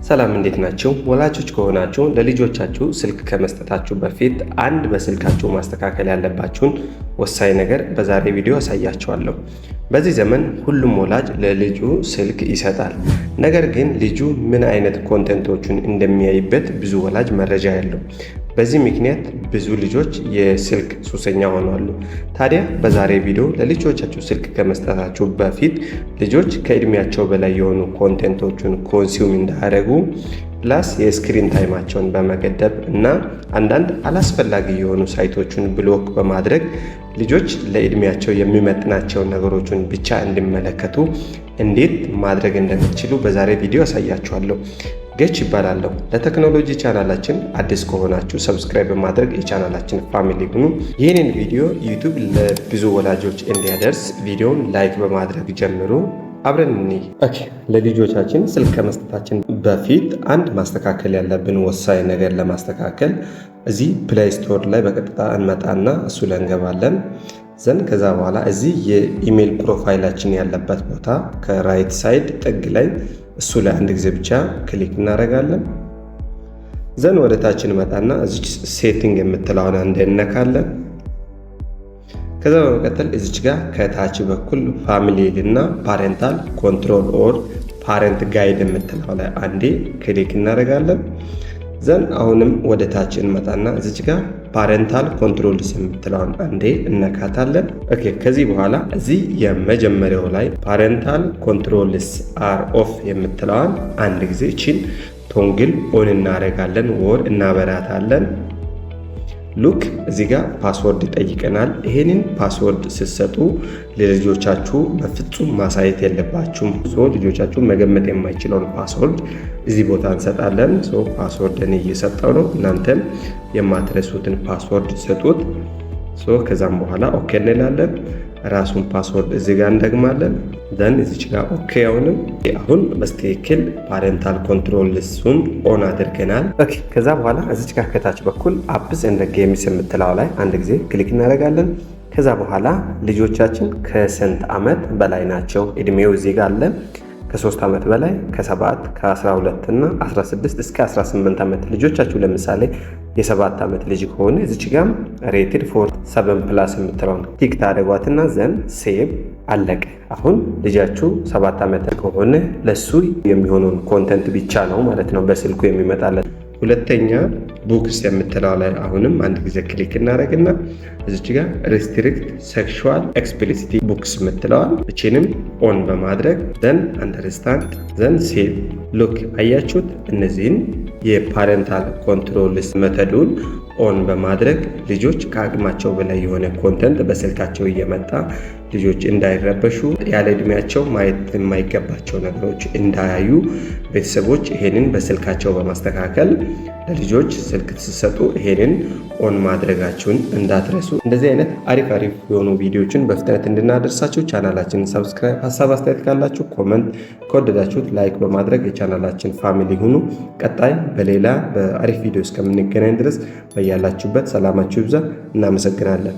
ሰላም፣ እንዴት ናችሁ? ወላጆች ከሆናችሁ ለልጆቻችሁ ስልክ ከመስጠታችሁ በፊት አንድ በስልካችሁ ማስተካከል ያለባችሁን ወሳኝ ነገር በዛሬ ቪዲዮ አሳያችኋለሁ። በዚህ ዘመን ሁሉም ወላጅ ለልጁ ስልክ ይሰጣል። ነገር ግን ልጁ ምን አይነት content ኦችን እንደሚያይበት ብዙ ወላጅ መረጃ የለውም። በዚህ ምክንያት ብዙ ልጆች የስልክ ሱሰኛ ሆነዋል። ታዲያ በዛሬ ቪዲዮ ለልጆቻችሁ ስልክ ከመስጠታችሁ በፊት ልጆች ከእድሜያቸው በላይ የሆኑ content ኦችን consume እንዳያደርጉ፣ plus የ screen time ኣቸውን በመገደብ እና አንዳንድ አላስፈላጊ የሆኑ site ኦችን block በማድረግ ልጆች ለእድሜያቸው የሚመጥናቸውን ነገሮችን ብቻ እንዲመለከቱ እንዴት ማድረግ እንደምትችሉ በዛሬ ቪዲዮ አሳያችኋለሁ። ገች እባላለሁ። ለቴክኖሎጂ ቻናላችን አዲስ ከሆናችሁ subscribe በማድረግ የቻናላችን family ሁኑ። ይህንን ቪዲዮ YouTube ለብዙ ወላጆች እንዲያደርስ ቪዲዮውን like በማድረግ ጀምሩ። አብረን እንይ። Okay፣ ለልጆቻችን ስልክ ከመስጠታችን በፊት አንድ ማስተካከል ያለብን ወሳኝ ነገር ለማስተካከል እዚህ Play Store ላይ በቀጥታ እንመጣና እሱ ላይ እንገባለን። Then ከዛ በኋላ እዚህ የ email profile ኣችን ያለበት ቦታ ከ right side ጥግ ላይ እሱ ላይ አንድ ጊዜ ብቻ click እናደርጋለን። Then ወደ ታች እንመጣና እዚች setting የምትለውን አንዴ እንነካለን። ከዛ በመቀጠል እዚች ጋር ከታች በኩል family እና parental control or parent guide የምትለው ላይ አንዴ click እናደርጋለን። Then አሁንም ወደ ታች እንመጣና እዚች ጋር parental controls የምትለውን አንዴ እነካታለን። Okay፣ ከዚህ በኋላ እዚህ የመጀመሪያው ላይ parental controls are off የምትለዋን አንድ ጊዜ እቺን toggle on እናደርጋለን or እናበራታለን። Look፣ እዚህ ጋር password ይጠይቀናል። ይሄንን password ስትሰጡ ለልጆቻችሁ በፍጹም ማሳየት የለባችሁም። So ልጆቻችሁ መገመት የማይችለውን password እዚህ ቦታ እንሰጣለን። So password እኔ እየሰጠው ነው። እናንተም የማትረሱትን password ስጡት። So ከዛም በኋላ okay እንላለን። ራሱን password እዚህ ጋር እንደግማለን። Then እዚች ጋር okay። አሁንም አሁን በትክክል parental controls ኡን on አድርገናል። Okay፣ ከዛ በኋላ እዚች ጋር ከታች በኩል apps and games የምትለው ላይ አንድ ጊዜ click እናደርጋለን። ከዛ በኋላ ልጆቻችን ከስንት ዓመት በላይ ናቸው? እድሜው እዚህ ጋር አለ። ከ3 ዓመት በላይ፣ ከ7፣ ከ12 እና 16 እስከ 18 ዓመት። ልጆቻችሁ ለምሳሌ የ7 ዓመት ልጅ ከሆነ እዚች ጋም rated for 7+ የምትለውን tick ታደርጓትና then save፣ አለቀ። አሁን ልጃችሁ 7 ዓመት ከሆነ ለሱ የሚሆነውን content ብቻ ነው ማለት ነው በስልኩ የሚመጣለት። ሁለተኛ books የምትለው ላይ አሁንም አንድ ጊዜ click እናደርግና እዚች ጋር restrict sexual explicit books የምትለዋል እቺንም on በማድረግ then understand, then save። Look፣ አያችሁት? እነዚህን የ parental controls method ኡን on በማድረግ ልጆች ከአቅማቸው በላይ የሆነ content በስልካቸው እየመጣ ልጆች እንዳይረበሹ፣ ያለ እድሜያቸው ማየት የማይገባቸው ነገሮች እንዳያዩ ቤተሰቦች ይሄንን በስልካቸው በማስተካከል ለልጆች ስልክ ስትሰጡ ይሄንን on ማድረጋችሁን እንዳትረሱ። እንደዚህ አይነት አሪፍ አሪፍ የሆኑ ቪዲዮችን በፍጥነት እንድናደርሳችሁ ቻናላችንን subscribe፣ ሀሳብ አስተያየት ካላችሁ comment፣ ከወደዳችሁት like በማድረግ የቻናላችን family ሁኑ። ቀጣይ በሌላ በአሪፍ ቪዲዮ እስከምንገናኝ ድረስ በያላችሁበት ሰላማችሁ ይብዛ። እናመሰግናለን።